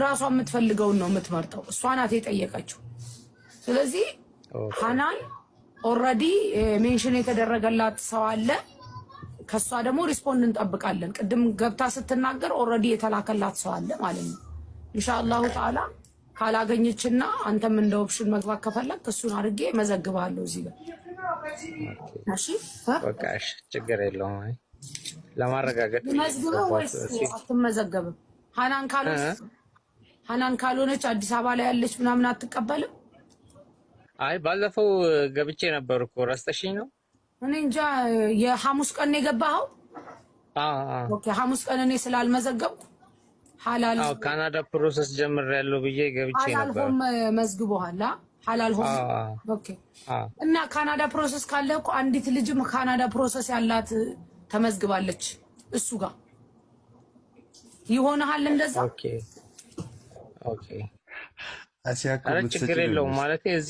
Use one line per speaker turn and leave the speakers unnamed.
ራሷ የምትፈልገውን ነው የምትመርጠው። እሷ ናት የጠየቀችው። ስለዚህ ሀናን already mention የተደረገላት ሰው አለ። ከእሷ ደግሞ respond እንጠብቃለን። ቅድም ገብታ ስትናገር already የተላከላት ሰው አለ ማለት ነው። ኢንሻአላሁ ተዓላ ካላገኘችና አንተም እንደ option መግባት ከፈለግ እሱን አድርጌ መዘግብሃለሁ እዚህ ጋር። እሺ።
በቃ እሺ፣ ችግር የለውም። አይ ለማረጋገጥ
መዝግበህ ወይስ አትመዘገብም? ሀናን ካልሆነች አዲስ አበባ ላይ ያለች ምናምን አትቀበልም?
አይ፣ ባለፈው ገብቼ ነበር እኮ፣ ረስተሽኝ ነው።
እኔ እንጃ። የሐሙስ ቀን ነው የገባኸው?
አዎ።
Okay፣ ሐሙስ ቀን እኔ ስላልመዘገብኩ ሐላል
አዎ፣ ካናዳ process ጀምሬያለሁ ብዬ ገብቼ
ሐላል
ነበር።
ሆም መዝግቦሃል? ሐላል ሆም። Okay። እና ካናዳ process ካለ እኮ አንዲት ልጅም ካናዳ process ያላት ተመዝግባለች፣ እሱ ጋር ይሆንሃል እንደዛ።
Okay።
አሲያ እኮ
ኧረ ችግር
የምትሰጪው
የለውም
ነው።
ማለት እዚህ